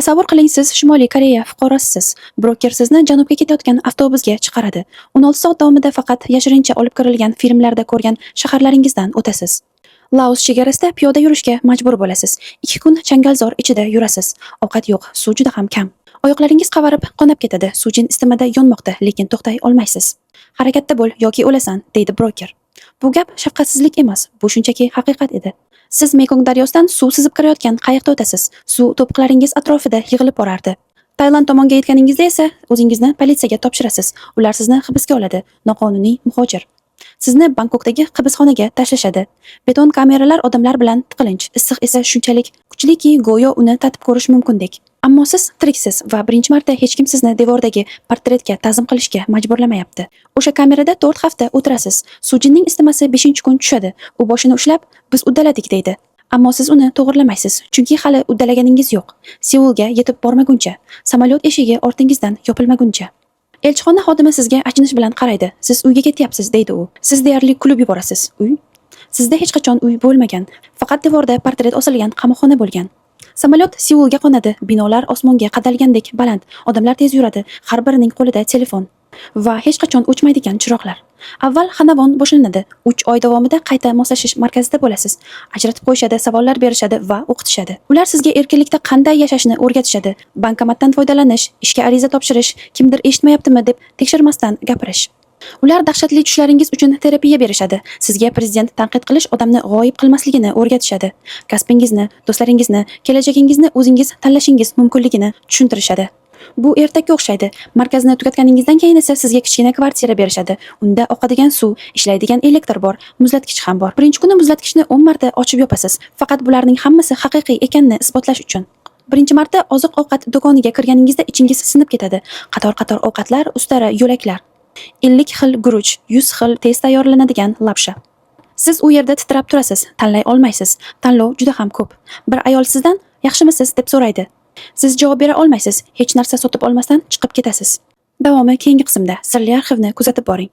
Tasavvur qiling, siz Shimoliy Koreya fuqarosisiz. Broker sizni janubga ketayotgan avtobusga chiqaradi. 16 soat davomida faqat yashirincha olib kirilgan filmlarda ko'rgan shaharlaringizdan o'tasiz. Laos chegarasida piyoda yurishga majbur bo'lasiz. 2 kun changalzor ichida yurasiz. Ovqat yo'q, suv juda ham kam. Oyoqlaringiz qavarib, qonab ketadi. Sujin isitmada yonmoqda, lekin to'xtay olmaysiz. "Harakatda bo'l yoki o'lasan", deydi broker. Bu gap shafqatsizlik emas, bu shunchaki haqiqat edi. Siz Mekong daryosidan suv suzib kirayotgan qayiqda o'tasiz. Suv to'piqlaringiz atrofida yig'ilib borardi. Tailand tomonga yetganingizda esa o'zingizni politsiyaga topshirasiz. Ular sizni hibsga oladi. Noqonuniy muhojir. Sizni Bangkokdagi hibsxonaga tashlashadi. Beton kameralar odamlar bilan tiqilinch, issiq esa shunchalik kuchliki, go'yo uni tatib ko'rish mumkindek. Ammo siz tiriksiz va birinchi marta hech kim sizni devordagi portretga ta'zim qilishga majburlamayapti. O'sha kamerada 4 hafta o'tirasiz. Sujinning isitmasi 5-kun tushadi. U boshini ushlab, "Biz uddaladik", deydi. Ammo siz uni to'g'irlamaysiz, chunki hali uddalaganingiz yo'q. Seulga yetib bormaguncha, samolyot eshigi ortingizdan yopilmaguncha. Elchixona xodimi sizga achinish bilan qaraydi. "Siz uyga ketyapsiz", deydi u. Siz deyarli kulib yuborasiz. Uy? Sizda hech qachon uy bo'lmagan. Faqat devorda portret osilgan qamoqxona bo'lgan. Samolyot Seulga qo'nadi. Binolar osmonga qadalgandek baland. Odamlar tez yuradi. Har birining qo'lida telefon va hech qachon o'chmaydigan chiroqlar. Avval xanavon boshlanadi. 3 oy davomida qayta moslashish markazida bo'lasiz. Ajratib qo'yishadi, savollar berishadi va o'qitishadi. Ular sizga erkinlikda qanday yashashni o'rgatishadi. Bankomatdan foydalanish, ishga ariza topshirish, kimdir eshitmayaptimi deb tekshirmasdan gapirish. Ular dahshatli tushlaringiz uchun terapiya berishadi. Sizga prezident tanqid qilish odamni g'oyib qilmasligini o'rgatishadi. Kasbingizni, do'stlaringizni, kelajagingizni o'zingiz tanlashingiz mumkinligini tushuntirishadi. Bu ertakka o'xshaydi. Markazni tugatganingizdan keyin esa sizga kichkina kvartira berishadi. Unda oqadigan suv, ishlaydigan elektr bor, muzlatgich ham bor. Birinchi kuni muzlatgichni 10 marta ochib yopasiz. Faqat bularning hammasi haqiqiy ekanini isbotlash uchun. Birinchi marta oziq-ovqat do'koniga kirganingizda ichingiz sinib ketadi. Qator-qator ovqatlar, ustara, yo'laklar. 50 xil guruch, 100 xil tez tayyorlanadigan lapsha. Siz u yerda titrab turasiz, tanlay olmaysiz. Tanlov juda ham ko'p. Bir ayol sizdan "Yaxshimisiz?" deb so'raydi. Siz javob bera olmaysiz, hech narsa sotib olmasdan chiqib ketasiz. Davomi keyingi qismda. Sirli arxivni kuzatib boring.